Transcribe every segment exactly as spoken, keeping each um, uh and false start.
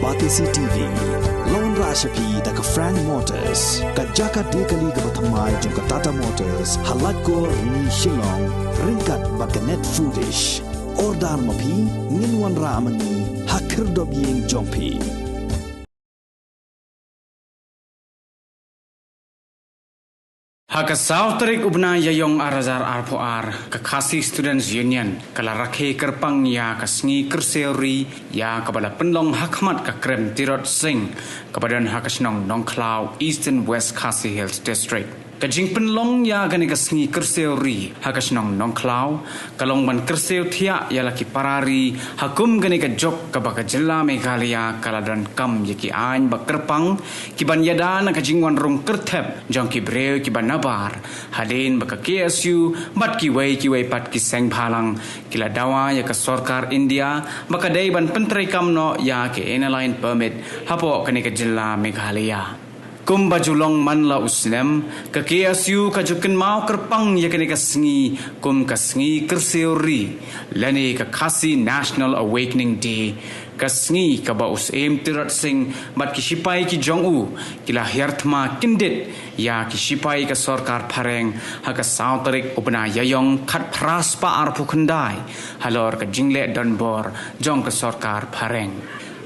Batesi T V. Long rah sha phi da ka Frank Motors, ka jaka de kali kaba thymmai jong ka Tata Motors, ha Laitkor Ni Shillong, ryngkat bad ka Net Foodish. Order ma phi, ngin wanrah ma ngi ha khyrdop ïing jong phi. Ha ka saw tarik u bnai Ïaïong ar hajar arphew ar, ka Khasi Students Union ka la rakhe kyrpang ïa ka sngi kyrsiew ri, ïa kaba la pynlong ha khmat ka Krem Tirot Sing, kaba don ha ka shnong Nongkhlaw, Eastern West Khasi Hills District. Ka jingpynlong ïa kane ka sngi kyrsiew ri ha ka shnong Nongkhlaw ka long ban kyrsiew thiah ïa la ki para ri ha kum kane ka juk kaba ka jylla Meghalaya ka la donkam ïa ki aiñ ba kyrpang, ki ban ïada na ka jingwan rung kyrthep jong ki briew kiba nabar, hadien ba ka K S U bad kiwei kiwei pat ki seng bhalang ki la dawa ïa ka sorkar India ba ka dei ban pyntreikam noh ïa ka Inner Line Permit hapoh kane ka jylla Meghalaya. Kumba ju long man la u snem, ka K S U ka ju kynmaw kyrpang ïa kane ka sngi kum ka sngi kyrsiew ri, lane ka Khasi National Awakening Day, ka sngi kaba u Syiem Tirot Sing bad ki shipai ki jong u ki la hiar thma kyndit ïa ki shipai ka sorkar phareng ha ka saw tarik u bnai Ïaïong khatphra spah arphew khyndai, halor ka jingleh donbor jong ka sorkar phareng.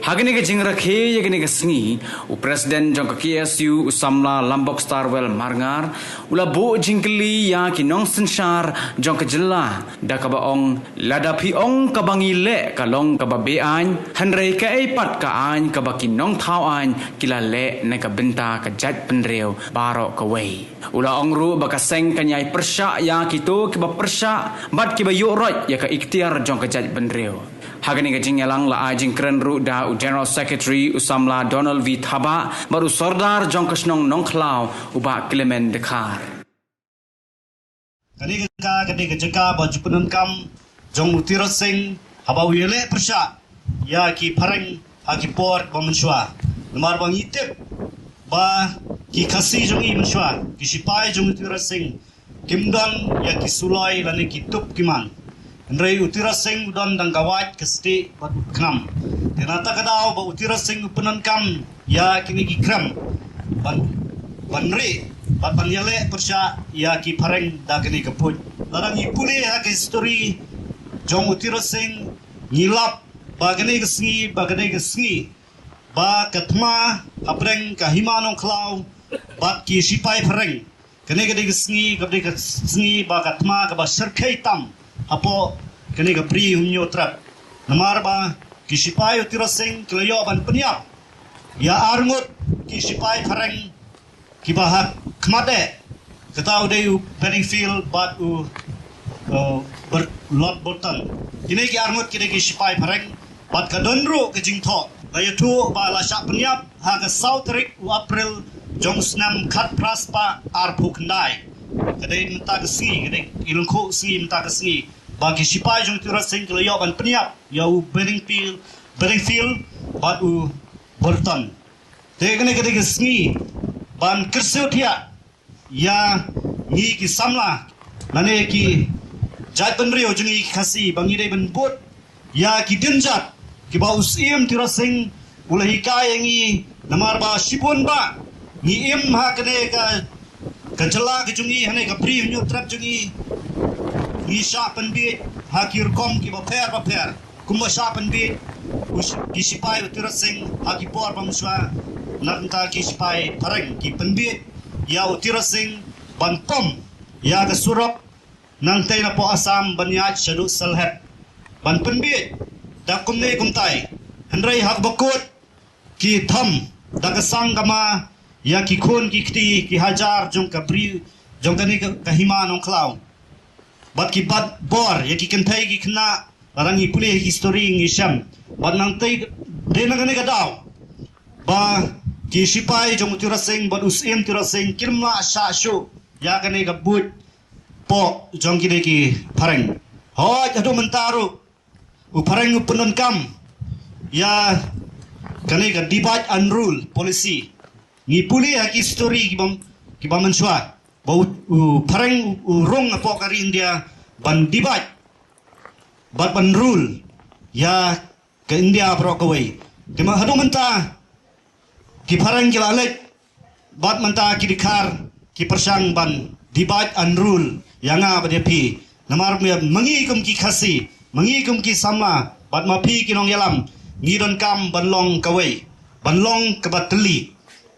Ha kane ka jingrakhe ïa kane ka sngi, u President jong ka K S U u samla Lambok Starwell Marngar u la buh jingkylli ïa ki nongsynshar jong ka jylla da kaba ong, lada phi ong kaba ngi leh ka long kaba be-aiñ, hynrei kaei pat ka aiñ kaba ki nongthaw aiñ ki la leh na ka bynta ka jaitbynriew baroh kawei. U la ong ruh ba ka seng kan ïai pyrshah ïa kito kiba pyrshah bad kiba ïuhroit ïa ka iktiar jong ka jaitbynriew. Ha kane ka jingïalang la ai jingkren ruh da u General Secretary u samla Donald V Thabah bad u Sordar jong ka shnong Nongkhlaw u Bah Clement Dkhar. Kane ka jaka, kane ka jaka ba ju pyndonkam jong u Tirot Sing haba u ïaleh pyrshah ïa ki phareng ha ki por ba mynshuwa. Namar ba ngi tip ba ki Khasi jong ngi mynshuwa, ki shipai jong u Tirot Sing, kim don ïa ki suloi lane ki tup ki man. Hynrei u Tirot Sing u don dang ka wait ka stieh bad u khñiang. Te na kata ka daw ba u Tirot Sing u pyndonkam ïa kine ki krem ban, ban rieh bad ban ïaleh pyrshah ïa ki phareng da kine ki buit. Lada ngi pule ha ka history jong u Tirot Sing, ngi lap ba kane ka sngi, ba kane ka sngi ba ka thma hapdeng ka Hima Nongkhlaw bad ki shipai phareng. Kane ka dei ka sngi, ka dei ka sngi ba ka thma kaba shyrkhei tam hapoh kane ka Bri Hynñiewtrep. Namar ba ki shipai u Tirot Sing ki la ïoh ban pynïap ïa arngut ki shipai phareng kiba ha khmat eh. Kata u dei u Bedingfield bad u, uh, Ber-, Lord Bolton. Kine ki arngut ki dei ki shipai phareng. Bad ka don ruh ka jingthoh, la ïathuh ba la shah pynïap ha ka saw tarik u April jong u snem khatphra spah arphew khyndai. Ka dei mynta ka sngi, ka dei i lyngkhuh sngi mynta ka sngi ba ki shipai jong u Tirot Sing ki la ïoh ban pynïap ïa u Bedingfield, Bedingfield bad u Bolton. Te kane ka dei ka sngi ban kyrsiew thiah ïa ngi ki samla lane ki jaitbynriew jong ngi ki Khasi ba ngi dei ban bud ïa ki dienjat kiba u Syiem Tirot Sing u la hikai ïa ngi. Namar ba shibun ba ngi im ha kane ka, ka jylla ka jong ngi, ha kane ka Bri Hynñiewtrep jong ngi, ngi shah pynbiej ha ki rukom kiba pher ba pher. Kumba shah pynbiej u sh-, ki shipai u Tirot Sing ha ki por ba mynshuwa, na ka bynta ki shipai phareng ki pynbiej ïa u Tirot Sing ban pom ïa ka surok nangtei napoh Assam ban ïaid shaduh Sylhet ban pynbiej da kumne kumtai. Hynrei ha kaba kut ki tham da ka sang kama ïa ki khun ki kti ki hajar jong ka Bri, jong kane ka, ka Hima Nongkhlaw. Bad ki bat bor ïa ki kynthei ki khynnah, lada ngi pule history ngi shem. Bad nangtei, dei na kane ka daw ba ki shipai jong u Tirot Sing bad u Syiem Tirot Sing kim lah shah shuh ïa kane ka buit poh jong kine ki phareng. Hooid, haduh mynta ruh u phareng u pyndonkam ïa kane ka divide and rule policy. Ngi pule ha ki history kiba, kiba mynshuwa ba u, u phareng u rung hapoh ka ri India ban divide bad ban rule ïa ka India baroh kawei. Te ma haduh mynta ki phareng ki la leit, bad mynta ki dkhar ki pyrshang ban divide and rule ïa nga bad ïa phi. Namar ma ngi kum ki Khasi, ma ngi kum ki samla, bad ma phi ki nongïalam, ngi donkam ban long kawei, ban long kaba tylli,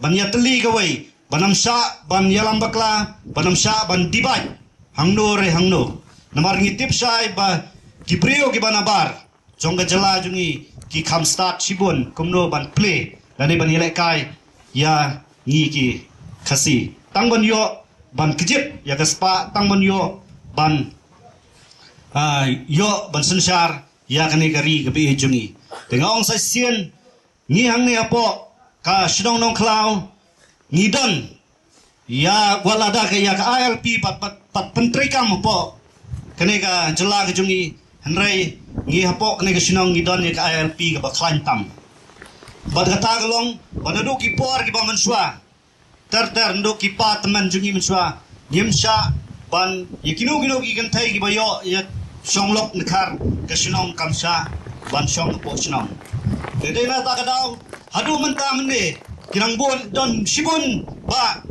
ban ïatylli kawei, ban ym shah ban ïalam bakla, ban ym shah ban divide hangno re hangno. Namar ngi tip shai ba ki briew kiba nabar jong ka jylla jong ngi ki kham stad shibun kumno ban plie lane ban ïalehkai ïa ngi ki Khasi. Tang ban ïoh ban kjit ïa ka spah, tang ban ïoh ban, ah, ïoh ban synshar ïa kane ka ri kaba ïeit jong ngi. Te nga ong sa shisien, ngi hangne hapoh ka shnong Nongkhlaw ngi don ïa, wat lada ka ïa ka I L P pat, pat, pat pyntreikam hapoh kane ka jylla ka jong ngi, hynrei ngi hapoh kane ka shnong ngi don ïa ka I L P kaba khlaiñ tam. Bad kata ka long ba naduh ki por kiba mynshuwa, ter ter naduh ki pa tymmen jong ngi mynshuwa, ngim shah ban ïa kino kino ki kynthei kiba ïoh ïa shong lok nkhar ka shnong kam shah ban shong hapoh shnong. Te dei na kata ka daw haduh mynta mynne ki nang bun, don shibun bah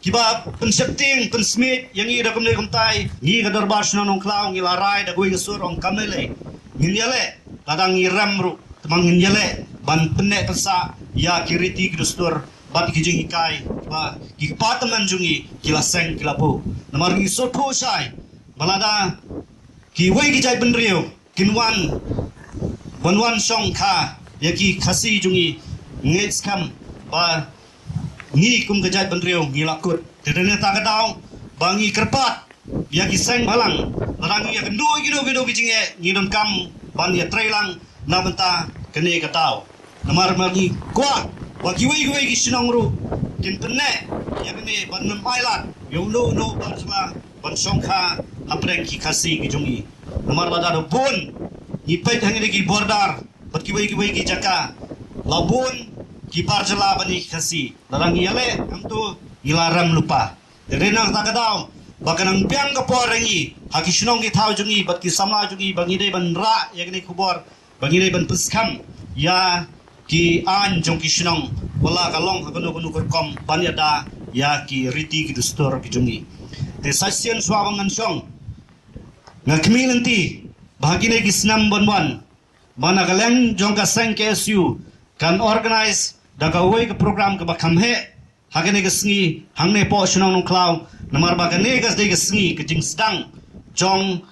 kiba pynsheptieng pynsmiej ïa ngi da kumne kumtai. Ngi ka dorbar shnong Nongkhlaw ngi la rai da kawei ka sur, ong kam lei lei ngin ïaleh, lada ngi rem ruh te ma ngin ïaleh ban pynneh pynsah ïa ki riti ki dustur bad ki jinghikai ba ki kpa tymmen jong ngi ki la seng ki la buh. Namar ngi sngewthuh shai ba lada kiwei ki jaitbynriew kin wan, wan wan shongkha ïa ki Khasi jong ngi, ngeit skhem ba ngi kum ka jaitbynriew ngi la kut. Te dei na kata ka daw ba ngi kyrpad ïa ki seng bhalang, lada ngi ïakynduh ïa kino kino ki jingeh, ngi donkam ban ïatreilang na bynta kane ka daw. Namar ma ngi kwah ba kiwei kiwei ki shnong ruh kin pynneh ïa kane ban ym ailad ïa uno uno u bar jylla ban shongkha hapdeng ki Khasi ki jong ngi. Namar lada da bun ngi peit hangne ki border bad kiwei kiwei ki jaka, la bun ki bar jylla ban ïa ki Khasi. Lada ngi ïaleh hangto ngi la rem lypa. Te dei na kata ka daw ba ka nang biang ka por ïa ngi ha ki shnong ki thaw jong ngi bad ki samla jong ngi ba ngi dei ban rah ïa kane ka khubor, ba ngi dei ban pynskhem ïa ki aiñ jong ki shnong, wat la ka long ha kano kano ka rukom, ban ïada ïa ki riti ki dustur ki jong ngi. Te sa shisien shuwa ba ngan shong, nga khmih lynti ba ha kine ki snem ban wan, ba na ka liang jong ka seng K S U kan organise da kawei ka program kaba kham heh ha kane ka sngi hangne hapoh shnong Nongkhlaw. Namar ba kane ka dei ka sngi ka jingsdang jong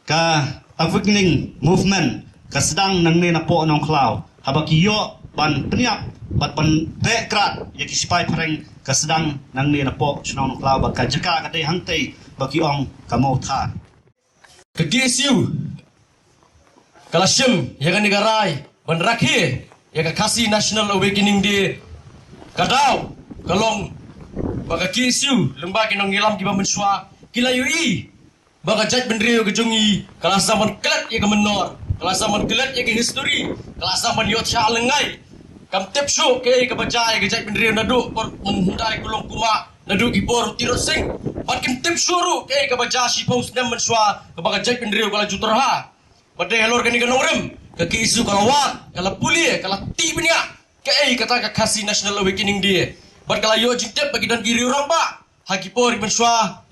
ka Awakening Movement, ka sdang nangne napoh Nongkhlaw, haba ki ïoh ban pynïap bad ban beh krad ïa ki shipai phareng, ka sdang nangne napoh shnong Nongkhlaw, bad ka jaka ka dei hangtei ba ki ong ka Mawthaw. Ka K S U ka la shim ïa kane ka rai ban rakhe ïa ka Khasi National Awakening Day. Ka daw ka long ba ka K S U lyngba ki nongïalam kiba mynshuwa ki la ïohi ba ka jaitbynriew ka jong ngi ka la sdang ban klet ïa ka mynnor, ka la sdang ban klet ïa ka history, ka la sdang ban ïoh shah lyngngai. Kam tip shuh kaei kaba jia ïa ka jaitbynriew naduh por mynhyndai kulong kumah, naduh ki por u Tirot Sing. Bad kim tip shuh ruh kaei kaba jia shiphew snem mynshuwa kaba ka jaitbynriew ka la ju tyrha. Bad dei halor kane ka nongrim ka K S U ka la wad, ka la pule, ka la tih bniah kaei kata ka Khasi National Awakening Day. Bad ka la ïoh jingtip ba ki don ki riew rangbah ha ki por mynshuwa,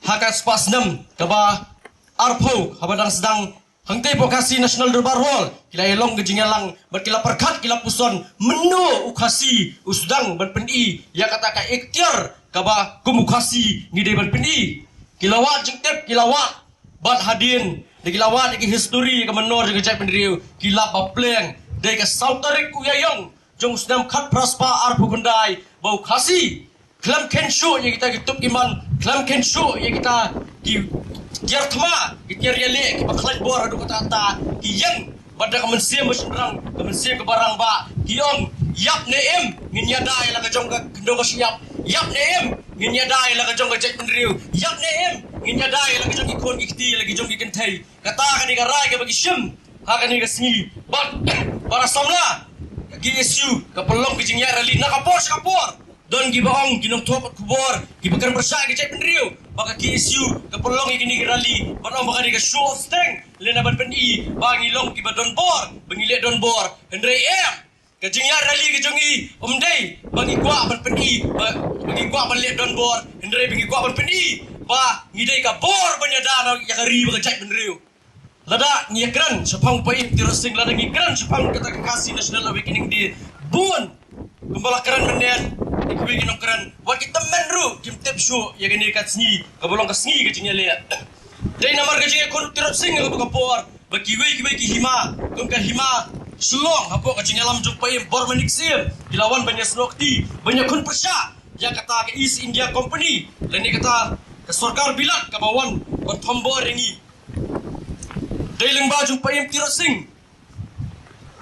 ha ka spah snem kaba arphew, haba dang sdang hangtei hapoh Khasi National Durbar Hall, ki la ïalong ka jingïalang bad ki la pyrkhat, ki la puson mynno u Khasi u sdang ban pyni ïa kata ka iktiar kaba kum u Khasi ngi dei ban pyni. Ki la wad jingtip, ki la wad, bad hadien da ki la wad ïa ki history ïa ka mynnor jong ka jaitbynriew, ki la ba pleng dei ka saw tarik u Ïaïong jong u snem khatphra spah arphew khyndai ba u Khasi khlem khein shuh ïa kita ki tup ki man, khlem khein shuh ïa kita ki tiar thma, ki tiar ïaleh kiba khlaiñ bor haduh katta katta, ki ïeng bad da ka mynsiem ba shynrang, ka mynsiem kaba rangbah, ki ong, ïap ne im ngin ïada ïa la ka jong ka khyndew ka shyiap, ïap ne im ngin ïada ïa la ka jong ka jaitbynriew, ïap ne im ngin ïada ïa la ka jong ki khun ki kti, ïa la ki jong ki kynthei. Kata ka dei ka rai kaba ki shim ha kane ka sngi. Bad para samla, ka K S U ka pynlong ka jingïaid rally na ka por sha ka por. Don kiba ong ki nongthoh khubor kiba kren pyrshah ïa ka jaitbynriew ba ka K S U ka pynlong ïa kane ka rally ban ong ba ka dei ka show of strength, lane ban pyni ba ngi long kiba don bor, ba ngi leh don bor. Hynrei em, Ka jingïaid rally ka jong ngi ym dei ba ngi kwah ban pyni ba, ba ngi kwah ban leh donbor, hynrei ba ngi kwah ban pyni ba ngi dei ka bor ban ïada na ïa ka ri bad ka jaitbynriew. Lada ngi ïakren shaphang Paiem Tirot Sing, lada ngi kren shaphang kata ka Khasi National Awakening Day, bun kumba la kren mynne ïa kiwei ki nongkren, wat ki tymmen ruh kim tip shuh ïa kane ka sngi kaba long ka sngi ka jingïaleh. Dei namar ka jingïakhun Tirot Sing ha kato ka por ba kiwei kiwei ki hima, kum ka hima Shillong, hapoh ka jingïalam jong Paiem Bormanik Syiem, ki la wan ban ïasnoh kti, ban ïakhun pyrshah ïa kata ka East India Company lane kata ka sorkar Bilat kaba wan ban thombor ïa ngi. Dei lyngba jong Paiem Tirot Sing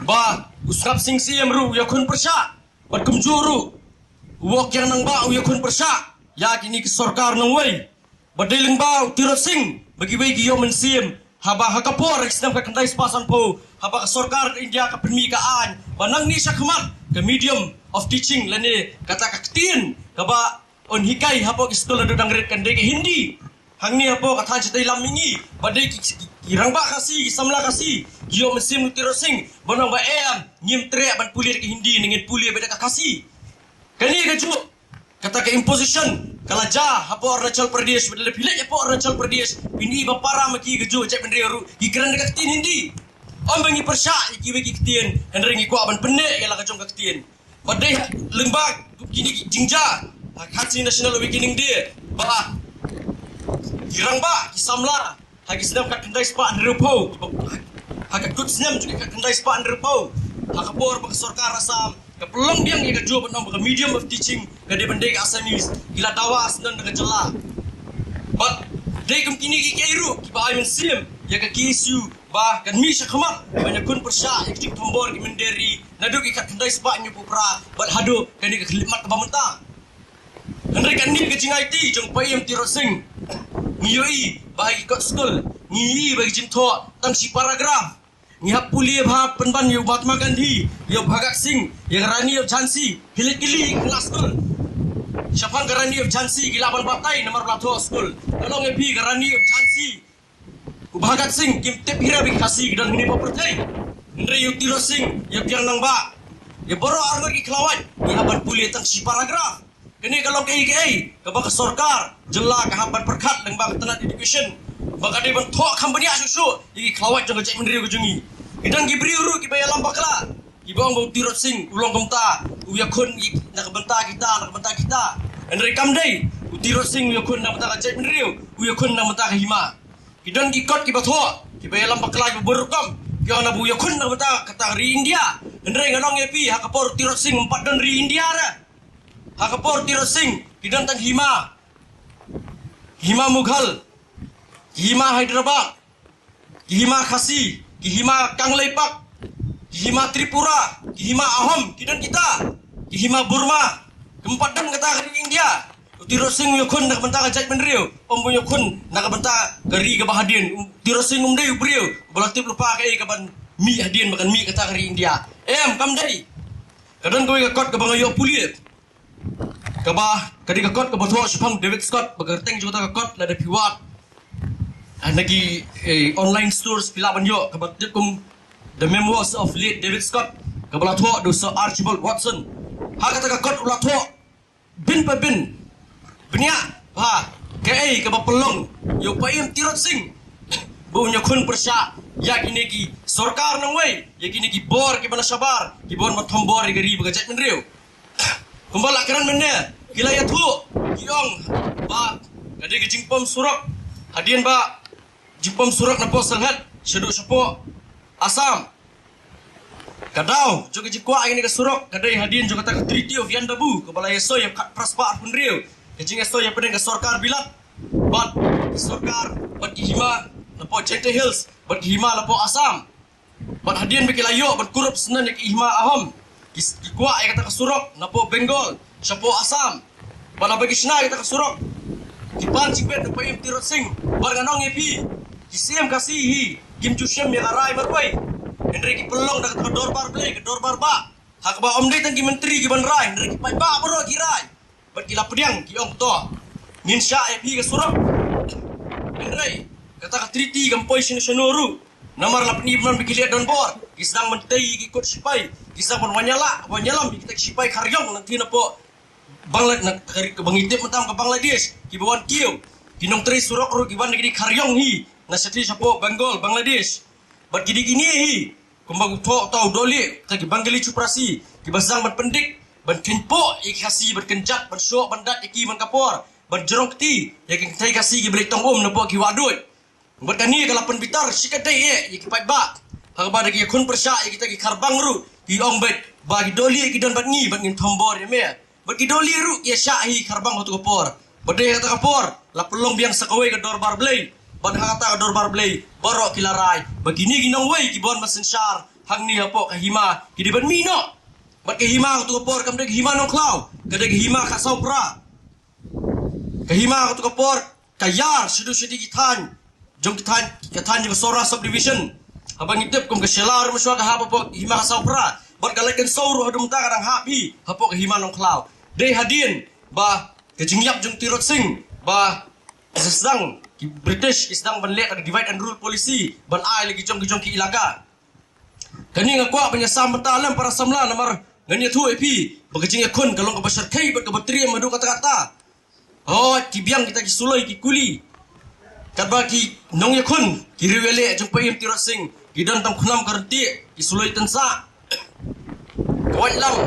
ba u Sngap Sing Syiem ruh u ïakhun pyrshah, bad kumjuh ruh u Woh Kiang Nangbah u ïakhun pyrshah ïa kine ki sorkar nongwei. Bad dei lyngba u Tirot Sing ba kiwei ki ïoh mynsiem, haba ha ka por ha ki snem khatkhyndai spah sanphew, haba ka sorkar India ka pynmih ka aiñ ba nangne shakhmat ka medium of teaching lane kata ka ktien kaba yn hikai hapoh ki skul haduh dang rit kan dei ka Hindi. Hangne hapoh ka thaiñ shatei lam mihngi ba dei ki, ki, ki rangbah Khasi, ki samla Khasi ki ïoh mynsiem na u Tirot Sing ban ong ba em, ngim treh ban pule da ka Hindi, ngin pule beit da ka Khasi. Kane kajuh kata ka imposition ka la jia hapoh Arunachal Pradesh, bad lada phi leit hapoh Arunachal Pradesh phin i ba para ma ki kajuh ka jaitbynriew ruh ki kren da ka ktien Hindi. Ym ba ngi pyrshah ïa kiwei ki ktien, hynrei ngi kwah ban pynneh ïa la ka jong ka ktien. Bad dei lyngba kine ki jingjia ha Khasi National Awakening Day ba ki rangbah, ki samla ha ki snem khatkhyndai spah hynriewphew, ha ka kut snem jong ki khatkhyndai spah hynriewphew, ha ka por ba ka sorkar Assam ka pynlong biang ïa kajuh ban ong ba ka medium of teaching ka dei ban dei ka Assamese, ki la dawa syndon da ka jylla. Bad dei kum kine kiei kiei ruh kiba ai mynsiem ïa ka K S U ba kan mih shakhmat ban ïakhun pyrshah ïa ka jingthombor ki mynder ri naduh ki khatkhyndai spah hynñiewphew phra bad haduh kane ka khyllipmat kaba mynta. Hynrei kane ka jingaiti jong Paiem Tirot Sing, ngi ïohi ba ha ki kot skul ngi ïohi ba ki jingthoh tang shi paragraph. Ngi hap pule bha pynban ïa u Mahatma Gandhi, ïa u Bhagat Singh, ïa ka Rani of Jhansi, hi leit kylli ha ki klas skul. Shaphang ka Rani of Jhansi ki lah ban batai namar ba la thoh skul. Ka long ïa phi ka Rani of Jhansi, u Bhagat Singh, kim tip hi ruh ba ki Khasi ki don hangne hapoh pyrthei. Hynrei ïa u Tirot Singh, ïa u Kiang Nangbah, ïa baroh arngut ki khlawait, ngi hap ban pule tang shi paragraph. Kane ka long kaei kaei kaba ka sorkar jylla ka hap ban pyrkhat lyngba ka tnat education ba ka dei ban thoh kham bniah shuh shuh ïa ki khlawait jong ka jaitbynriew ka jong ngi. Ki don ki briew ruh kiba ïalam bakla kiba ong ba u Tirot Singh u long kumta, u ïakhun na ka bynta kita, na ka bynta kita. Hynrei kam dei, u Tirot Singh u ïakhun na ka bynta ka jaitbynriew, u ïakhun na ka bynta ka hima. Ki don ki kot kiba thoh kiba ïalam bakla kiba bun rukom, ki ong naba u ïakhun na ka bynta kata ka ri India. Hynrei ngan ong ïa phi, ha ka por u Tirot Singh ym pat don ri India re. Ha ka por u Tirot Singh ki don tang hima, hima Mughal, ki hima Hyderabad, ki hima Khasi, ki hima Kangleipak, ki hima Tripura, ki hima Ahom, ki don kita, ki hima Burma. Kim pat don kata ka ri India. U Tirot Singh u ïakhun na ka bynta ka jaitbynriew, ym u ïakhun na ka bynta ka ri kaba hadien. U Tirot Singh um dei u briew ba la tip lypa kaei kaban mih hadien ba kan mih kata ka ri India. Em, kam dei. Ka don kawei ka kot kaba nga ïoh pule, kaba ka dei ka kot kaba thoh shaphang David Scott, ba ka kyrteng jong kata ka kot lada phi wad ha na ki, eh, online stores phi lah ban ïoh, kaba tip kum The Memoirs of Late David Scott, kaba la thoh da u Sir Archibald Watson. Ha kata ka kot u la thoh bin pa bin, bniah bha kaei kaba pynlong ïa u Paiem Tirot Singh ba un ïakhun pyrshah ïa kine ki sorkar nongwei, ïa kine ki bor kiba na shabar, ki bor ban thombor ïa ka ri bad ka jaitbynriew. Kumba la kren mynne, ki la ïathuh, ki ong ba ka dei ka jingpom surok, hadien ba jingpom surok napoh Sylhet shaduh shapoh Assam. Ka daw jong ka jingkwah ïa kane ka surok ka dei hadien jong kata ka Treaty of Yandabu kaba la ïasoi ha ka khatphra spah arphew hynriew, ka jingïasoi hapdeng ka sorkar Bilat bad ka sorkar, bad ki hima napoh Jaintia Hills bad ki hima napoh Assam. Bad hadien ba ki la ïoh ban kurup syndon ïa ki hima Ahom, ki, ki kwah ïa kata ka surok napoh Bengal shapoh Assam. Bad haba ki shna ïa kata ka surok, ki pan jingbit na u Paiem Tirot Singh. Bad ngan ong ïa phi, ki Syiem Khasi hi kim ju shim ïa ka rai marwei, hynrei ki pynlong da kata ka dorbar Blei, ka dorbar bah, ha kaba ym dei tang ki myntri kiban rai, hynrei ki paidbah baroh ki rai. Bad ki la pdiang, ki ong to, ngin shah ïa phi ka surok. Hynrei kata ka treaty kam poi shano shano ruh, namar la pyni bymman ba ki leh donbor. ki sdang ban tei ïa ki kot shipai, ki sdang ban wan ïalam, wan ïalam ïa kita ki shipai khariong nangta napoh Bangla-, na ka ri kaba ngi tip mynta ka Bangladesh, kiba wan kiew, ki nongtrei surok ruh ki wan na ki dei khariong hi na shatei shapoh Bengal, Bangladesh. Bad ki dei kine hi, kumba u thoh uta u dohlieh, uta ki Bengali chuprasi, kiba sdang ban pyndik, ban kynpoh ïa ki Khasi, ban kynjat, ban shoh, ban dat ïa ki man ka por, ban jrong kti ïa ki kynthei Khasi kiba leit tong um napoh ki wah duid. Bad kane ka la pynbitar shikatdei eh ïa ki paidbah. Ha kaba da ki ïakhun pyrshah ïa kita ki kharbang ruh, ki ong beit ba ki dohlieh ki don bad ngi bad ngin thombor ïa me. Bad ki dohlieh ruh ki ïashah hi kharbang ha kato ka por. Bad dei ha kata ka por la pynlong biang sa kawei ka dorbar Blei. Bad ha kata ka dorbar Blei baroh ki la rai ba kine ki nongwei kiba wan ban synshar hangne hapoh ka hima ki dei ban mih noh. Bad ka hima ha kato ka por kam dei ka hima Nongkhlaw, ka dei ka hima Khasawphra. Ka hima ha kato ka por ka ïar shaduh shaduh ki thaiñ jong ki thaiñ, ka thaiñ jong ka Sohra Subdivision. Haba ngi tip kum ka Shella ruh mynshuwa ka hap hapoh ka hima Khasawphra. Bad ka Laitkynshew ruh haduh mynta ka dang hap hi hapoh ka hima Nongkhlaw. Dei hadien ba ka jingïap jong u Tirot Sing ba ki sdang ki British ki sdang ban leh ka divide and rule policy ban ai la ki jong ki jong ki ilaka. Kane nga kwah ban ïasam bynta lem para samla namar ngan ïathuh ïa phi ba ka jingïakhun ka long kaba shyrkhei bad kaba triem haduh katta katta. Hooid, ki biang kita ki suloi ki kuli. Katba ki nongïakhun ki riew ïaleh jong u Paiem Tirot Sing ki don tang khnam ka ryntih, ki suloi tynsah, ka waitlam,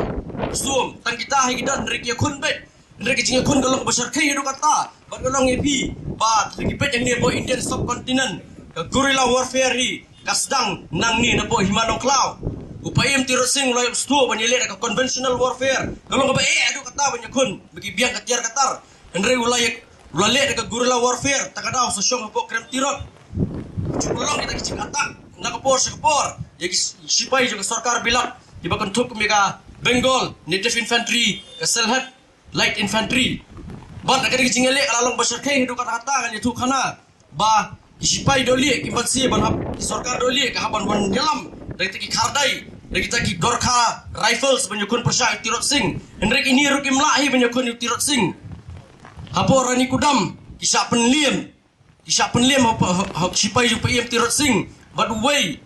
ka sum, tang kita hi ki don, hynrei ki ïakhun beit. Hynrei ka jingïakhun ka long kaba shyrkhei haduh katta. Bad nga ong ïa phi ba lada ngi peit hangne hapoh Indian subcontinent, ka guerrilla warfare hi ka sdang nangne napoh hima Nongkhlaw. U Paiem Tirot Sing u la ïoh sdang ban ïaleh da ka conventional warfare, ka long kaba eh haduh katta ban ïakhun ba ki biang ka tiar ka tar. Hynrei u la ïa, u la leh da ka guerrilla warfare, ta ka daw sa shong hapoh Krem Tirot. Ju long kita ki jing attack na ka por sha ka por ïa ki sipai jong ka sorkar Bilat kiba kynthup kum ïa ka Bengal Native Infantry, ka Sylhet Light Infantry. Bad ka dei ka jingïaleh ka la long ba shyrkhei haduh katta katta, ngan ïathuh khana ba ki sipai dohlieh ki ban sdang ban hap, ki sorkar dohlieh ka hap ban wan ïalam da kita ki khardai, da kita ki Gorkha Rifles ban ïakhun pyrshah ïa u Tirot Sing. Hynrei kine ruh kim lah hi ban ïakhun ïa u Tirot Sing. Hapoh Ranikudam ki shah pynliem, ki shah pynliem ha, ha, ha sipai jong u Paiem Tirot Sing bad uwei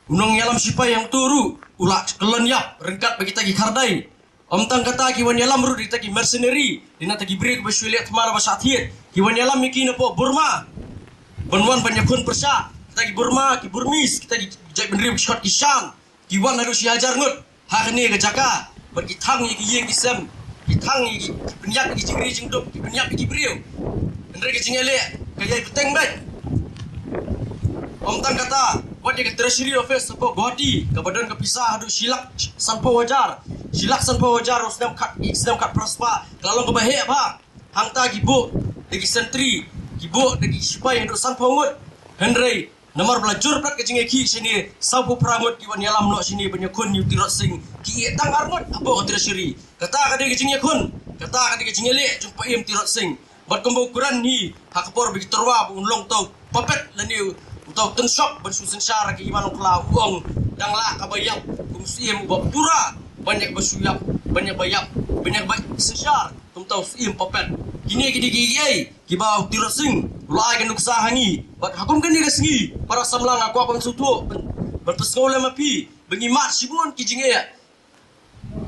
u nongïalam sipai hangto ruh u la kyllon ïap ryngkat bad kita ki khardai. Ym tang kata, ki wan ïalam ruh da kita ki mercenary, da kita ki briew kiba shu leh thma ba shah thied. Ki wan ïalam ïa ki napoh Burma ban wan ban ïakhun pyrshah. Kita ki Burma, ki Burmese, kita ki jaitbynriew ki Chot ki Shan, ki wan haduh shi hajar ngut ha kane ka jaka bad ki thang ïa ki ïing ki sem, ki thang ïa ki, ki pynïap ïa ki jingri jingduk, ki pynïap ïa ki briew. Hynrei ka jingïaleh ka ïai bteng beit. Ym tang kata, wat ïa ka Treasury Office hapoh Guwahati kaba don ka pisa haduh shi lak sanphew hajar, shi lak sanphew hajar u snem khat, snem khat phra spah, ka la long kaba heh bha. Hangta ki buh da ki sentry, ki buh da ki sipai haduh sanphew ngut. Hynrei namar ba la jur bad ka jingïakhih shane, sawphew phra ngut ki wan ïalam noh shane ban ïakhun ïa u Tirot Sing, ki ïeh tang ar ngut hapoh ka Treasury. Kata ka dei ka jingïakhun, kata ka dei ka jingïaleh jong u Paiem Tirot Sing. Bad kumba u kren hi ha ka por ba ki tyrwa ba un long uta u puppet lane uta u tynshop ban shu synshar ha ka hima Nongkhlaw, u ong dang lah kaba ïap kum u Syiem uba pura ban ïa kaba shu ïap, ban ïa kaba ïap, ban ïa kaba synshar kum uta u Syiem puppet. Kine ki dei kiei kiei kiba u Tirot Sing u la ai ka nuksa ha ngi. Bad ha kum kane ka sngi, para samla, nga kwah ban sngewthuh, ban, ban pynsngew lem ma phi ba ngi mad shibun ki jingeh.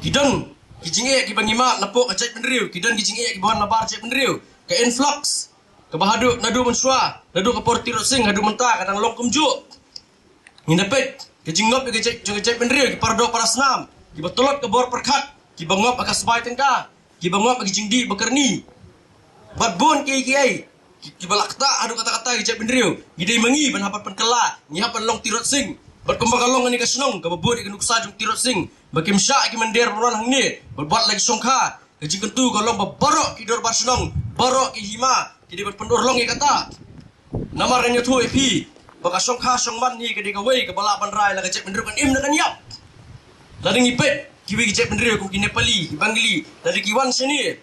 Ki don ki jingeh kiba ngi mad napoh ka jaitbynriew, ki don ki jingeh kiba wan nabar jaitbynriew. Ka influx kaba haduh naduh mynshuwa, naduh ka por Tirot Sing haduh mynta ka dang long kumjuh. Ngin da peit ka jingngop ïa ka jait, jong ka jaitbynriew, ki para doh para snam, kiba tlot ka bor pyrkhat, kiba ngop ha ka sbai tyngka, kiba ngop ha ki jingdih ba kyrni. Bad bun kiei kiei ki, kiba la ktah haduh katta katta ki jaitbynriew. Ngi dei ma ngi ban hap ban pynkylla, ngi hap ban long Tirot Sing. Bad kumba ka long kane ka shnong kaba bud ïa ka nuksa jong Tirot Sing, ba kim shah ïa ki mynder ban wan hangne bad bat la ki shongkha. Ka jingkyntu ka long ba baroh ki dorbar shnong, baroh ki hima ki dei ban pynurlong ïa kata. Namar ngan ïathuh ïa phi ba ka shongkha shongman hi ka dei kawei kaba lah ban rai la ka jaitbynriew kan im ne kan ïap. Lada ngi peit kiwei ki jaitbynriew kum ki Nepali, ki Bengali, lada ki wan shane,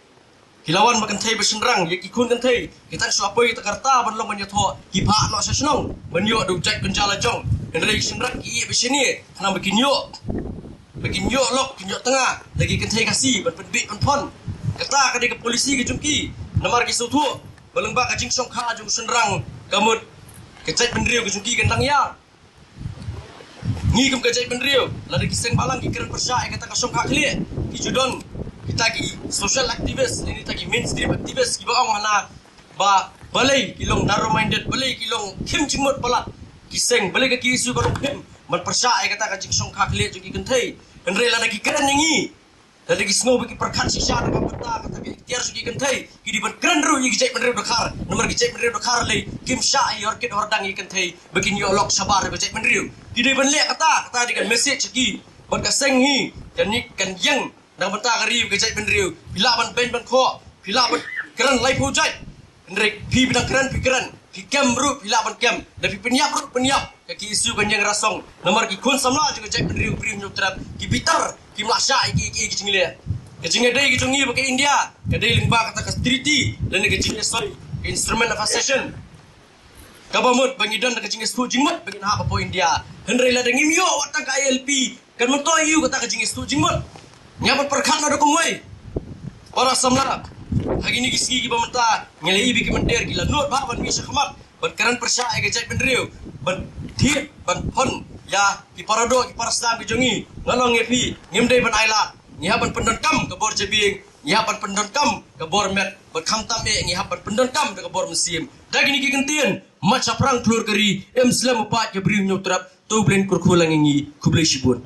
ki la wan ba kynthei ba shynrang, ïa ki khun kynthei ki tang shu poi ïa ka rta ban long ban ïathoh, ki phah noh sha shnong ban ïoh da u jait pynjah lajong. Hynrei ki shynrang ki ïeh ba shane khnang ba kin ïoh, ba kin ïoh lok, kin ïoh tnga da ki kynthei Khasi ban pynbit pynphon. Kata ka dei ka policy ka jong ki. Namar ki sngewthuh ba lyngba ka jingshongkha jong u shynrang, ka mut ka jaitbynriew ka jong ki kan dang ïar. Ngi kum ka jaitbynriew, lada ki seng bhalang ki kren pyrshah ïa kata ka shongkha khlieh, ki ju don kita ki social activist, lane kita ki mainstream activist kiba ong hana ba balei ki long narrow minded, balei ki long khim jingmut palat. Ki seng, balei ka K S U ka long khim ban pyrshah ïa kata ka jingshongkha khlieh jong ki kynthei. Hynrei lada ki kren ïa ngi, lada ki sngew ba ki pyrkhat shisha na ka bynta kata ka iktiar jong ki kynthei, ki dei ban kren ruh ïa ki jaitbynriew dkhar. Namar ki jaitbynriew dkhar lei kim shah ïa hor kit hor dang ïa ki kynthei ba kin ïoh lok shabar ïa ka jaitbynriew. Ki dei ban leh kata, kata dei ka message ki. Bad ka seng hi kan ïeng, kan ïeng na ka bynta ka ri ka jaitbynriew. Phi lah ban beiñ ban khoh, phi lah ban kren laiphew jait. Hynrei phi, phi dang kren, phi kren, phi kem ruh phi lah ban kem, da phi pynïap ruh pynïap. Ka K S U kan ïeng rasong. Namar ki khun samla jong ka jaitbynriew Bri Hynñiewtrep ki bitar, kim lah shah ïa ki, ïa ki, ïa ki jingleh. Ka jingïadei ka jong ngi bad ka India ka dei lyngba kata ka treaty lane ka jingïasoi, ka Instrument of Accession, kaba mut ba ngi don da ka jingïasngewthuh jingmut ba ngin hap hapoh India. Hynrei lada ngim ïoh wat tang ka I L P, kan myntoi aïu kata ka jingïasngewthuh jingmut? Ngi hap ban pyrkhat noh da kumwei. Para samla, ha kine ki sngi kiba mynta ngi la ïohi ba ki mynder ki la nud bha ban mih sha khmat ban kren pyrshah ïa ka jaitbynriew, ban thied, ban phon ïa ki para doh ki para snam ki jong ngi. Nga ong ïa phi, ngim dei ban ailad. Ngi hap ban pyndonkam ka bor jabieng, ngi hap ban pyndonkam ka bor met, bad khamtam eh ngi hap ban pyndonkam da ka bor mynsiem. Da kine ki kyntien, mat shaphrang khlur ka ri, im slem u paid ka Bri Hynñiewtrep, to U Blei un kyrkhu lang ïa ngi. Khublei shibun.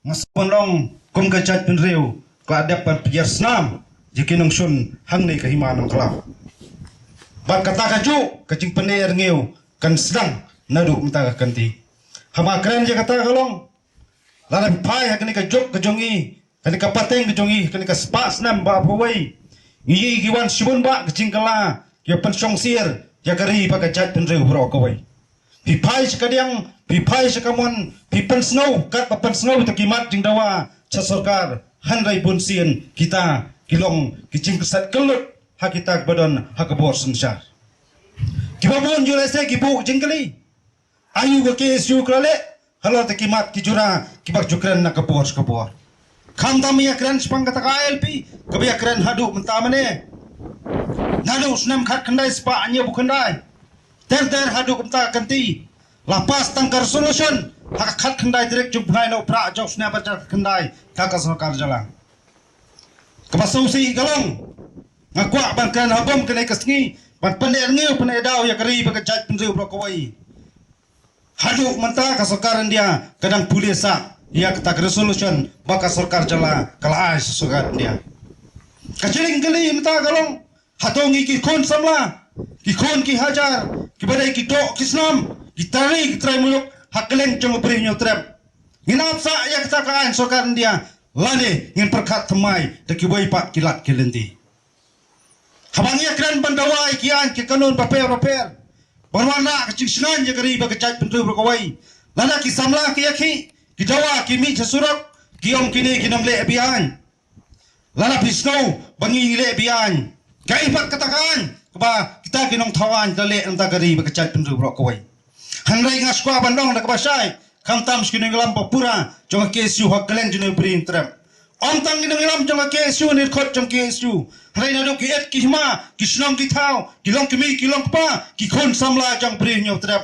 Nga sngewbha ban ong, kum ka jaitbynriew ka la dep ban pynïar snam ïa ki nongshun hangne ka hima Nongkhlaw. Bad kata kajuh ka jingpynïar ngiew kan sdang naduh mynta ka kynti. Haba kren ïa kata ka long, lada phi phai ha kane ka juk ka jong ngi, kane ka pateng ka jong ngi, kane ka spah snem ba pawei, ngi ïohi ki wan shibun bah ka jingkylla, ki pynshong sir ïa ka ri bad ka jaitbynriew baroh kawei. Phi phai sha kadiang, phi phai sha kamon, phi pynsngew, katba pynsngew ïa ki mat jingdawa sha sorkar, hynrei bunsien kita ki long ki jingkset kyllut ha kita kiba don ha ka bor synshar. Kiba bun ju lehse ki buh jingkylli, aïu ka K S U ka la leh halor kata ki mat ki jura kiba ju kren na ka bor sha ka bor. Khamtam ïa kren shaphang kata ka I L P kaba ïa kren haduh mynta mynne. Naduh u snem khatkhyndai spah hynñiewphew khyndai ter ter haduh mynta ka kynti, la pass tang ka resolution ha ka khatkhyndai tarik jong u bnai Nohprah jong u snem arhajar khatkhyndai da ka sorkar jylla. Kaba sngewsih ka long, nga kwah ban kren ha bym kane ka sngi ban pyneh ngiew pyneh daw ïa ka ri bad ka jaitbynriew baroh kawei. Haduh mynta ka sorkar India ka dang pule sah ïa kata ka resolution ba ka sorkar jylla ka la ai sha sorkar India. Ka jingkylli mynta ka long, hato ngi ki khun samla, ki khun ki hajar, kiba dei ki doh ki snam, ki trai ki trai muluk ha kylleng jong ka Bri Hynñiewtrep, ngin ap sah ïa kata ka aiñ sorkar India lane ngin pyrkhat thymmai da kiwei pat ki lad ki lynti? Haba ngi ïa kren ban dawa ïa ki aiñ ki kanun bapher bapher ban wanrah ka jingshngaiñ ïa ka ri bad ka jaitbynriew baroh kawei, lada ki samla ki ïakhih, ki dawa, ki mih sha surok, ki ong kine kin ym leh biang. Lada phi sngew ba ngi ngi leh biang, kaei pat kata ka aiñ kaba kita ki nongthaw aiñ ki la leh na ka bynta ka ri bad ka jaitbynriew baroh kawei? Hynrei nga sngewkwah ban ong da kaba shai, khamtam sha ki nongïalam ba pura jong ka K S U ha kylleng jong ka Bri Hynñiewtrep. Ym tang ki nongïalam jong ka K S U ne dkhot jong ka K S U, hynrei naduh ki ïit ki hima, ki shnong ki thaw, ki longkmie ki longkpa, ki khun samla jong ka Bri Hynñiewtrep.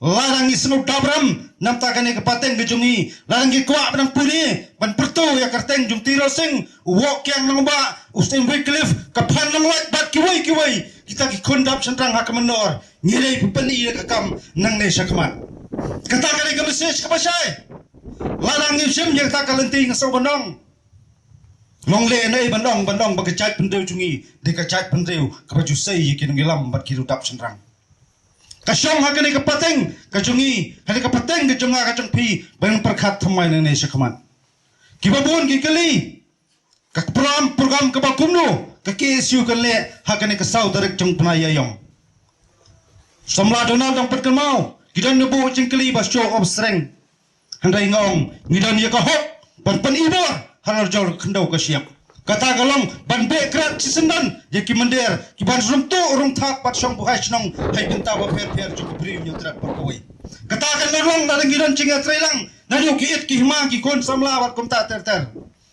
Lada ngi sngewdap ram na ka bynta kane ka pateng ka jong ngi, lada ngi kwah ban pule ban pyrto ïa ka kyrteng jong u Tirot Sing, u Woh Kiang Nangbah, u St Wycliffe, ka Phan Nonglait bad kiwei kiwei, kita ki khun dap shynrang ha ka mynnor, ngi dei ban pyni ïa ka kam nangne shakhmat. Kata ka dei ka message kaba shai. Lada ngi shim ïa kata ka lynti, nga sngewbha ban ong, long lehnoh ban ong, ban ong ba ka jaitbynriew jong ngi dei ka jaitbynriew kaba ju sei ïa ki nongïalam bad ki riewdap shynrang. Ka shong ha kane ka pateng ka jong ngi, ha kane ka pateng ka jong nga ka jong phi, ban pyrkhat thymmai nangne shakhmat. Kiba bun ki kylli, ka program, program kaba kumno ka K S U kan leh ha kane ka saw tarik jong u bnai Ïaïong? Samla Donald dang pynkynmaw, ki don na buh jingkylli ba show of strength. Hynrei nga ong, ngi don ïa ka hok ban pynibor halor jong ka khyndew ka shyiap. Kata ka long ban beh krad shisyndon ïa ki mynder, ki ban rung tuh rung thap bad shong buhai shnong ha ki bynta bapher bapher jong ka Bri Hynñiewtrep baroh kawei. Kata kan long lada ngi don jingïatreilang naduh ki ïit ki hima, ki khun samla bad kumta ter ter.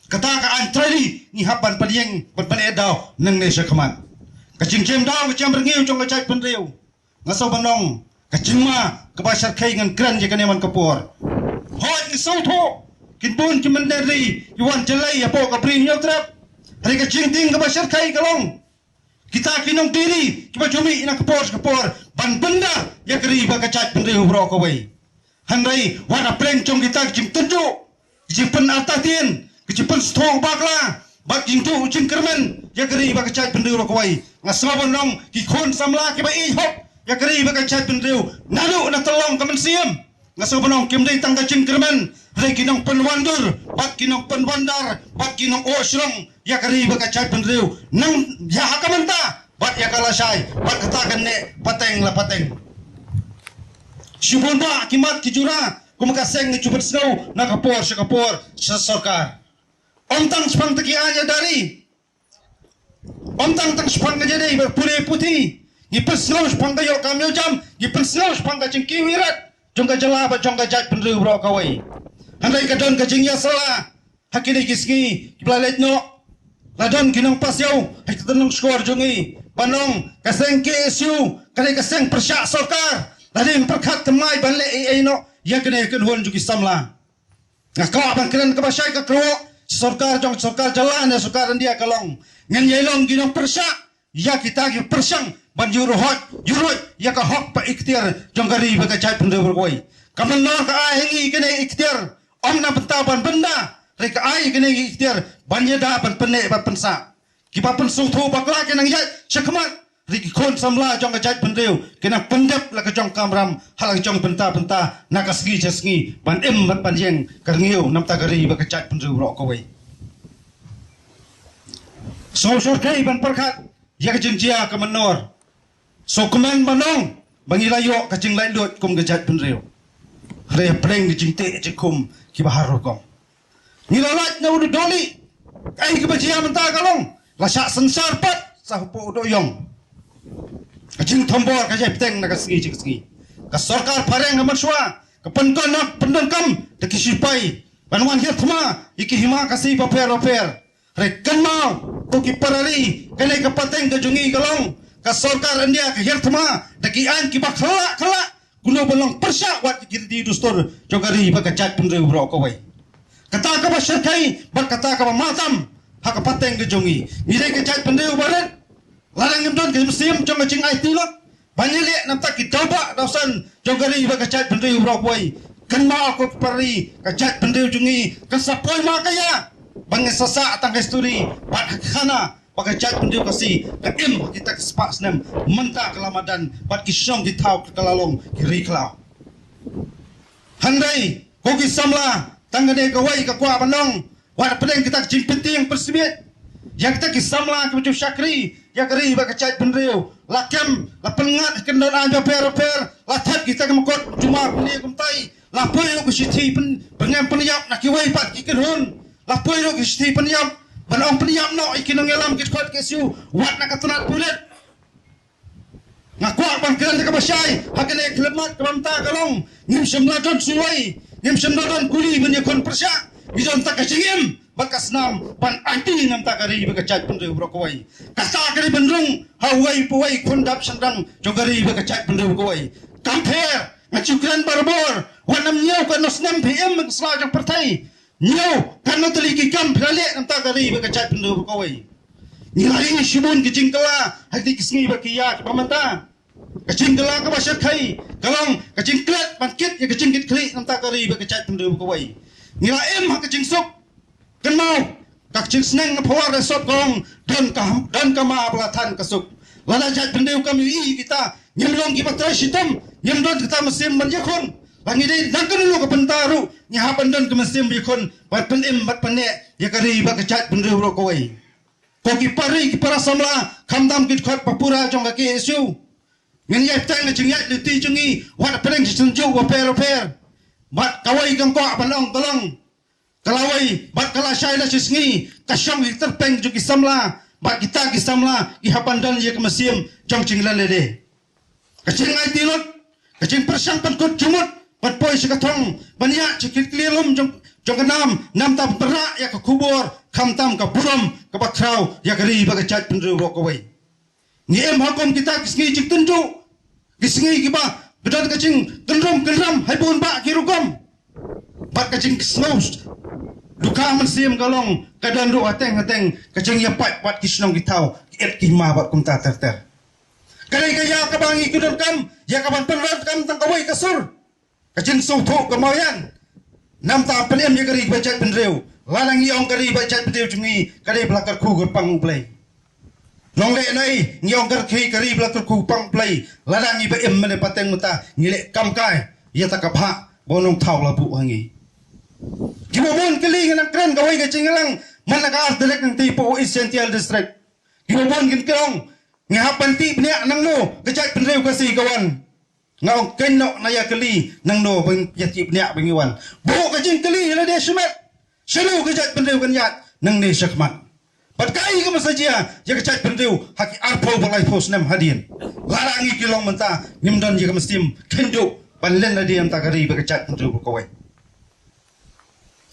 Kata ka aiñ trai ri ngi hap ban pynïeng ban pyneh daw nangne shakhmat. Ka jingjem daw ka jingjem rngiew jong ka jaitbynriew, nga sngewbha ban ong, ka jingma kaba shyrkhei ngan kren ïa kane man ka por. Hooid ngi sngewthuh kin bun ki mynder ri ki wan jlei hapoh ka Bri Hynñiewtrep. Hynrei ka jingtieng kaba shyrkhei ka long kita ki nongdie ri kiba ju mih na ka por sha ka por ban pyndap ïa ka ri bad ka jaitbynriew baroh kawei. Hynrei wat hapdeng jong kita ki jingtynjuh, ki jingpynartatien, ki jingpynstad bakla bad ki jingduh jingkyrmen ïa ka ri bad ka jaitbynriew baroh kawei, nga sngew ban ong ki khun samla kiba ïeit hok ïa ka ri bad ka jaitbynriew naduh na tyllong ka mynsiem. Nga sngew ban ong kim dei tang ka jingkyrmen, hynrei ki nongpynwandur bad ki nongpynwandar bad ki nongohshrong ïa ka ri bad ka jaitbynriew nang ïa ha ka mynta bad ïa ka lashai bad kata kane pateng la pateng. Shibun ba ki mat ki jura kum ka seng ngi ju pynsngew na ka por sha ka por sha sorkar. Ym tang shaphang ta ki aiñ ïada ri, ym tang tang shaphang ka jingdei ba pule puthi, ngi pynsngew shaphang ka ïoh kam ïoh jam, ngi pynsngew shaphang ka jingkiew irat jong ka jylla bad jong ka jaitbynriew baroh kawei. Hynrei ka don ka jingïasylla ha kine ki sngi kiba la leit noh. La don ki nongpasiaw ha ki tyngshkor jong ngi ban ong ka seng K S U ka dei ka seng pyrshah sorkar, la dei pyrkhat thymmai ban leh ei ei noh ïa kane ka kynhun jong ki samla. Nga kwah ban kren kaba shai ka kyrwoh sha sorkar jong sorkar jylla ne sorkar India ka long, ngin ïai long ki nongpyrshah ïa kita ki pyrshang ban ïuh ruh ïuh ruh ïa ka hok bad ikhtiar jong ka ri bad ka jaitbynriew baroh kawei. Ka mynnor ka ai ha ngi kane ikhtiar ym na bynta ban bynda, hynrei ka ai kane ikhtiar ban ïada ban pynneh ban pynsah. Kiba pynsngewthuh bakla ki nang ïaid sha khmat, hynrei ki khun samla jong ka jaitbynriew ki nang pyndep la ka jong kamram ha la ka jong bynta bynta na ka sngi sha sngi ban im bad ban ïeng ka rngiew namar ka ri bad ka jaitbynriew baroh kawei. Sngewsarong ban pyrkhat ïa ka jingjia ka mynnor. Sngewkmen ban ong ba ngi la ïoh ka jinglaitluid kum ka jaitbynriew, hynrei hapdeng ka jingteh jingkhum kiba har rukom. Ngi la lait na u duli. Kaei kaba jia mynta ka long la shah synshar pat sha hapoh u dohïong. Ka jingthombor ka jia bteng na ka sngi sha ka sngi. Ka sorkar phareng ha mynshuwa ka pyndonkam, pyndonkam da ki shipai ban wan hiar thma ïa ki hima Khasi bapher bapher. Hynrei kynmaw ko ki para ri, kane ka pateng ka jong ngi ka long ka sorkar India ka hiar thma da ki aiñ kiba khlak khlak kumno ban long pyrshah wat ki riti dustur jong ka ri bad ka jaitbynriew baroh kawei. Kata kaba shyrkhei bad kata kaba matam ha ka pateng ka jong ngi, ngi dei ka jaitbynriew barit. Lada ngim don ka mynsiem jong ka jingaiti lut ban ïaleh namar ki daw ba daw san jong ka ri bad ka jaitbynriew baroh kawei, kynmaw ko ki para ri, ka jaitbynriew jong ngi kan sa poi ma ka ïa ba ngin sa sah tang ka histori bad ha ka khana ba ka jaitbynriew Khasi ka im ha kita ki spah snem mynta ka la madan bad ki shnong ki thaw ka la long ki ri khlaw. Hynrei ko ki samla, tang kane kawei ka kwah ban ong, wat hapdeng kita ki jingpyntieng pynsmiej ïa kita ki samla kiba ju shakri ïa ka ri bad ka jaitbynriew, la kem, la pynngat ha ki kyndon aiñ bapher bapher, la thep kita ki mukotduma kumne kumtai, la poi ruh ki shithi pyn, pynngem pynïap na kiwei pat ki kynhun, la poi ruh ki shithi pynïap ban ong pynïap noh ïa ki nongïalam ki dkhot K S U wat na ka tnat pulit. Nga kwah ban kren da kaba shai ha kane ka khyllipmat kaba mynta ka long, ngim shym la don shuwei, ngim shym la don kuli ban ïakhun pyrshah. Ngi don tang ka jingim bad ka snam ban aiti namar ka ri bad ka jaitbynriew baroh kawei. Kata ka dei ban rung ha uwei pa uwei khun dap shynrang jong ka ri bad ka jaitbynriew baroh kawei. Kam pher, nga ju kren barabor, wat nym ñiew katno snem phi im ha ka sla jong pyrthei. Ñiew katno tylli ki kam phi la leh namar ka ri bad ka jaitbynriew baroh kawei. Ngi la ïohi shibun ki jingkylla ha kine ki sngi bad ki ïa kiba mynta. Ka jingkylla kaba shyrkhei ka long ka jingklet ban kit ïa ka jingkitkhlieh namar ka ri bad ka jaitbynriew baroh kawei. Ngi la im ha ka jingsuk. Kynmaw ka jingsneng na phawar resop ka long don ka, don ka ma ba la than ka suk. Lada jaitbynriew kam ïohi kita, ngim long kiba trei shitom, ngim don kita mynsiem ban ïakhun. Ba ngi dei nang kano ka bynta ruh ngi hap ban don ka mynsiem ïakhun ban pynim bad pynneh ïa ka ri bad ka jaitbynriew baroh kawei. Ko ki para ri, ki para samla, khamtam ki dkhot ba pura jong ka K S U, ngin ïai bteng ka jingïaid lynti jong ngi wat hapdeng ki jingtynjuh bapher bapher. Bad kawei kaba nga kwah ban ong ka long, ka lawei bad ka lashai lashisngi ka shong ha ki tyrpeng jong ki samla, bad kita ki samla ki hap ban don ïa ka mynsiem jong jingleh lade. Ka jingaiti lut, ka jingpyrshang pynkut jingmut ban poi sha ka thong, ban ïaid sha ki kli lum jong, jong ka nam, namar ban pynrah ïa ka khubor, khamtam ka burom kaba khraw ïa ka ri bad ka jaitbynriew baroh kawei. Ngi im ha kum kita ki sngi jingtynjuh, ki sngi kiba Ka don ka jingkynrum kynram ha bun bah ki rukom. Bad ka jingsngew duka mynsiem ka long ka don ruh hateng hateng ka jingïapait bad ki shnong ki thaw, ki et ki hima bad kumta ter ter. Ka dei ka ïa kaba ngi ki donkam ïa kaban pyndonkam tang kawei ka sur. Ka jingsngewthuh ka mawian. Namta pynim ïa ka ri bad jaitbynriew. Lada ngi ong ka ri bad jaitbynriew jong ngi ka dei ba la kyrkhu kyrpang U Blei. Long leh nai ngi ong ka ri ka ri ba la kyrkhu kyrpang U Blei. Lada ngi ba im mynne pateng mynta ngi leh kam kai ïa ta ka bhah ba u nongthaw la buh ha ngi. Kiba bun kylli, ngan nang kren kawei ka jingïalang man la ka Artylli nangtei hapoh East Jaintia District. Kiba bun kin kren, ngi hap ban tih bniah nangno ka jaitbynriew ka si ka wan. Nga ong keiñ noh na ïa kylli nangno ban ïa tih bniah ba ngi wan. Buh ka jingkylli ïa lade shimet. Shano ka jaitbynriew kan ïaid nangne shakhmat? Bad kaei kaba sa jia ïa ka jaitbynriew ha ki arphew bad laiphew snem hadien? Lada ngi ki long mynta ngim don ïa ka mynsiem khyndiat ban len lade ïa ka ri bad ka jaitbynriew baroh kawei.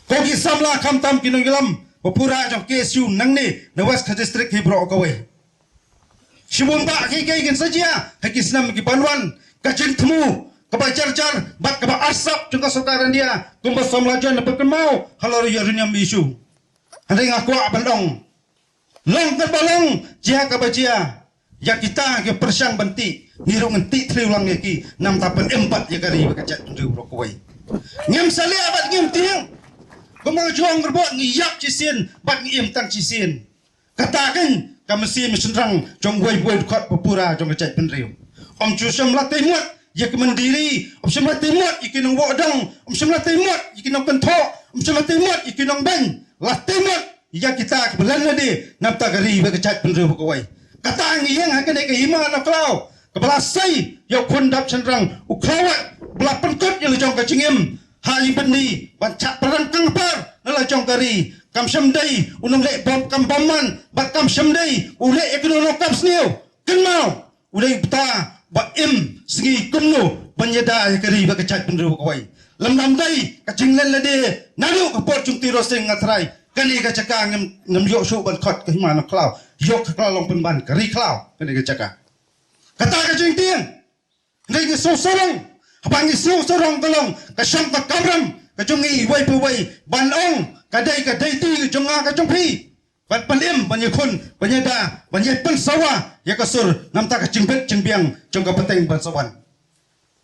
Ko ki samla khamtam ki nongïalam ba pura jong K S U nangne na West Khasi District hi baroh kawei. Shibun bah kiei kiei kin sa jia ha ki snem ki ban wan. Ka jingthmu kaba jar jar bad kaba arsap jong ka sorkar India kumba samla jan na pyrkynmaw halor ïa uranium issue. Hynrei nga kwah ban ong, long kaba long, jia kaba jia, ïa kita ki pyrshang ban tih, ngi ruh ngan tih thriew lang ïa ki, namta pynim bad ïa ka ri bad ka jaitbynriew baroh kawei. Ngim salia bad ngim tieng. Kumba nga ju ong, ngi ïap shisien bad ngi im tang shisien. Kata keiñ ka mynsiem shynrang jong uwei pa uwei u dkhot ba pura jong ka jaitbynriew. Ym ju shym la tei mut ïa ki myndiri, ym shym la tei mut ïa ki nongwoh dong, ym shym la tei mut ïa ki nongkynthoh, ym shym la tei mut ïa ki nongbeiñ. La tei mut ïa kita kiba len lade namta ka ri bad ka jaitbynriew baroh kawei. Kata ngi ïeng ha kane ka hima na khlaw kaba la sei ïa u khun dap shynrang, u khlaw wat ba la pynkut ïa la jong ka jingim ha i bynni ban chah pyrang kang par na la jong ka ri. Kam shym dei u nongleh bom kam bom man bad kam shym dei u leh ïa kano kano kam sniew. Kynmaw, u dei uta ba im sngi kumno ban ïada ïa ka ri bad ka jaitbynriew baroh kawei. Lymda ym dei ka jinglen lade naduh ka por jong u Tirot Sing Ngatrai, kane ka jaka ngam, ngam ïoh shuh ban khot ka hima na khlaw. Ïoh ka khlaw long pynban ka ri khlaw kane ka jaka. Kata ka jingtieng. Hynrei ngi sngewsarong, haba ngi sngewsarong ka long ka shong ka kamram ka jong ngi uwei pa uwei ban ong ka dei ka duty ka jong nga ka jong phi ban pynim, ban ïakhun, ban ïada, ban ïa pynsawa ïa ka sur namta ka jingbit jingbiang jong ka pateng ban sa wan.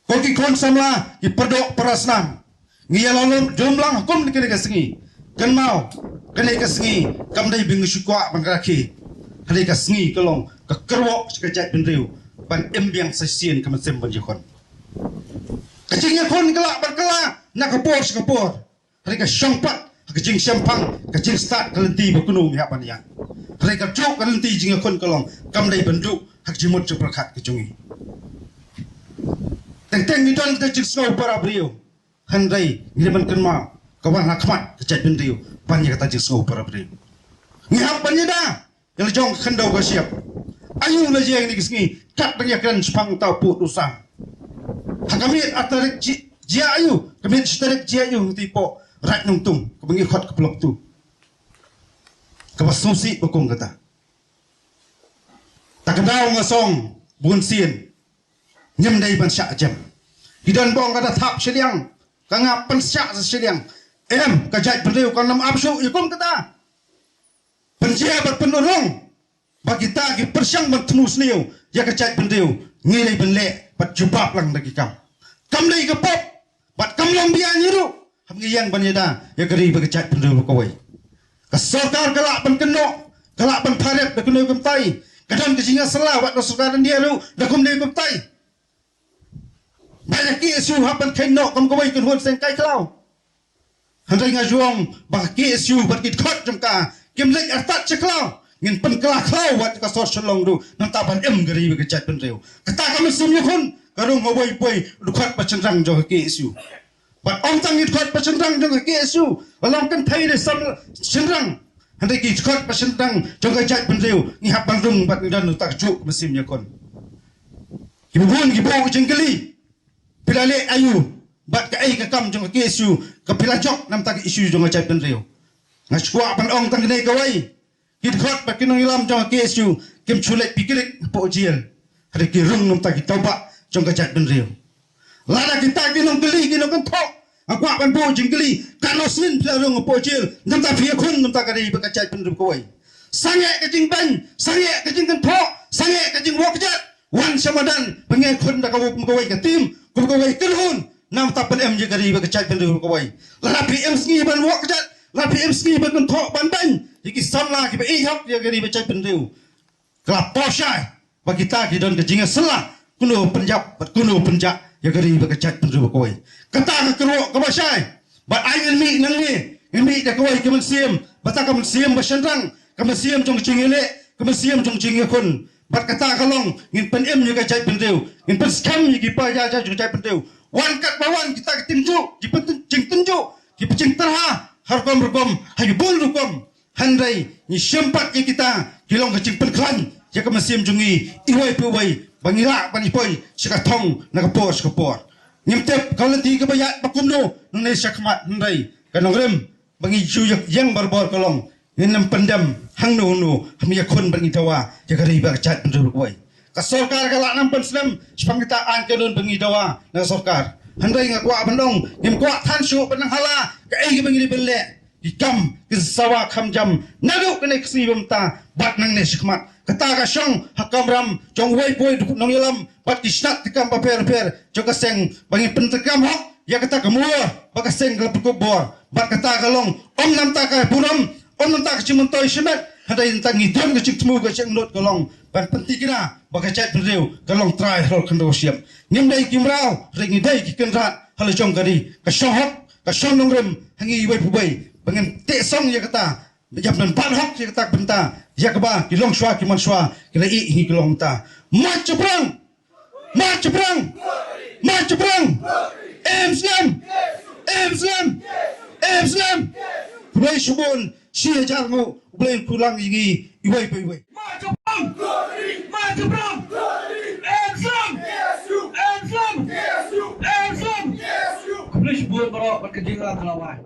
Ko ki khun samla, ki paradoh parasnam, ngi ïa la lum jumlang ha kum kane ka sngi. Kynmaw, kane ka sngi kam dei ba ngi shu kwah ban rakhe. Kane ka sngi ka long ka kyrwoh sha ka jaitbynriew ban im biang sa shisien ka mynsiem ban ïakhun. Ka jingïakhun ka lah ban kylla na ka por sha ka por. Hynrei ka shong pat ha ka jingshemphang, ka jingstad ka lynti ba kumno ngi hap ban ïaid. Hynrei ka juh ka lynti jingïakhun ka long kam dei ban duh ha ka jingmut jingpyrkhat ka jong ngi. Teng teng ngi don ka jingsngew para briew, hynrei ngi dei ban kynmaw ka wan ha khmat ka jaitbynriew ban ïa kata jingsngew para briew. Ngi hap ban ïada ïa la jong ka khyndew ka shyiap. Aïu la jia ïa kine ki sngi, kat dang ïakren shaphang uta u pud u sam. Ha ka miet ar tarik ji-, jia aïu, ka miet shi tarik jia aïu, ngi tip, Raid Nongtung kaba ngi khot ka Phlok Two. Kaba sngewsih ba kum kata. Ta ka daw nga song bunsien. Ngim dei ban shah jem. Ki don ba ong ka da thap shiliang, ka nga pynshah sa shiliang. Em, ka jaitbynriew kan ym ap shuh ïa kum kata. Pynjia bad pynurlong ba kita ki pyrshang ban thmu sniew ïa ka jaitbynriew, ngi dei ban leh bad jubab lang da ki kam. Kam dei ka pop bad kam long bia ngi ruh. Hap ngi ïeng ban ïada ïa ka ri bad ka jaitbynriew baroh kawei. Ka sorkar ka lah ban kynnoh, ka lah ban pharep da kano kumtai. Ka don ka jingïasylla wat na sorkar India ruh da kumno kumtai. Ba ïa ka K S U hap ban kheiñ noh kum kawei ka kynhun seng kai khlaw. Hynrei nga ju ong ba ka K S U bad ki dkhot jong ka kim leit artat sha khlaw. Ngin pynkylla khlaw wat ka sor Shillong ruh, nangta ban im ka ri bad ka jaitbynriew. Kata ka mynsiem ïakhun ka rung ha uwei pa uwei u dkhot ba shynrang jong ka K S U. Bad ym tang ki dkhot ba shynrang jong ka K S U, la long kynthei de sam shynrang. Hynrei ki dkhot ba shynrang jong ka jaitbynriew ngi hap ban rung bad ngi don uta ka juh ka mynsiem ïakhun. Kiba bun ki buh ka jingkylli, phi la leh aïu bad kaei ka kam jong ka K S U kaba phi la jop namta ka issue jong ka jaitbynriew? Nga shu kwah ban ong tang kane kawei. Ki dkhot bad ki nongïalam jong ka K S U kim shu leit piknik hapoh jail. Hynrei ki rung namta ki tawbah jong ka jaitbynriew. Lada kita ki nongkylli, ki nongkynthoh, nga kwah ban buh jingkylli, katno sien phi la rung hapoh jel, namar phi ïakhun namar ka ri bad ka jaitbynriew kawei. Sangeh ka jingbeiñ, sangeh ka jingkynthoh, sangeh ka jingwok kjat, wan sha madan, ba ngi ïakhun da kawei, kawei ka tim, kawei, kawei ka kynhun, namar ban em ïa ka ri bad ka jaitbynriew kawei. Lada phi im sngi ban wok kjat, lada phi im sngi ban kynthoh, ban beiñ ïa ki samla kiba ïeit hok ïa ka ri bad jaitbynriew, ka la paw shai ba kita ki don ka jingïasylla, kumno pynjah bad kumno pynjah ïa ka ri bad ka jaitbynriew kawei. Kata ka kyrwoh kaba shai. Bad ai ngin mih nangne, ngin mih da kawei ka mynsiem, bad kata ka mynsiem ba shynrang, ka mynsiem jong ka jingïaleh, ka mynsiem jong ka jingïakhun. Bad kata ka long, ngin pynim ïa ka jaitbynriew, ngin pynskhem ïa ki paidbah jong ka jaitbynriew. Wan katba wan kita ki jingtynjuh, ki jingtynjuh, ki jingtyrha ha rukom rukom, ha ki bun rukom. Hynrei ngi sngewthuh ïa kita ki long ka jingpynkhlaiñ ïa ka mynsiem jong ngi iwei pa iwei, ba ngi lah ban ïa poi sha ka thong na ka por sha ka por. Ngim tip ka lynti kaba ïaid ba kumno nangne shakhmat, hynrei ka nongrim ba ngi ju ïeng barabor ka long, ngin ym pyndem hangno hangno, hynrei ïakhun bad ngi dawa ïa ka ri bad ka jaitbynriew kawei. Ka sorkar ka lah nang pynslem shaphang kita aiñ kainun ba ngi dawa na ka sorkar. Hynrei nga kwah ban ong, ngim kwah than shuh ban nang hala kaei kaba ngi dei ban leh. Ki kam ki sawa kham jam naduh kane ka sngi ba mynta bad nangne shakhmat. Kata ka shong ha kamram jong uwei pa uwei u nongïalam bad ki shnat ki kam bapher bapher jong ka seng, ba ngin pyntreikam hok ïa kata ka mur ba ka seng ka la pyrkhat bor. Bad kata ka long, ym namar ka burom, ym namar ka jingmyntoi shimet, hynrei namar ngi don ka jingthmu, ka jingangnud ka long ban pynthikna ba ka jaitbynriew ka long trai halor khyndew shyiap. Ngim dei ki mraw, hynrei ngi dei ki kynrad halor jong ka ri. Ka shong hok, ka shong nongrim ha ngi iwei pa iwei ba ngin teh song ïa kata, ba ïa ban bat hok ïa kata ka bynta, ïa kaba ki longshuwa ki manshuwa ki la ïeh hi ki long mynta. March shaphrang! March shaphrang! March shaphrang! Em slem! Em slem! Em slem! Khublei shibun, shi hajar nguh, U Blei un kyrkhu lang ïa ngi iwei pa iwei. March shaphrang! March shaphrang! Em slem! Em slem! Em slem! Khublei shibun baroh bad ka jingïarap ka la wai.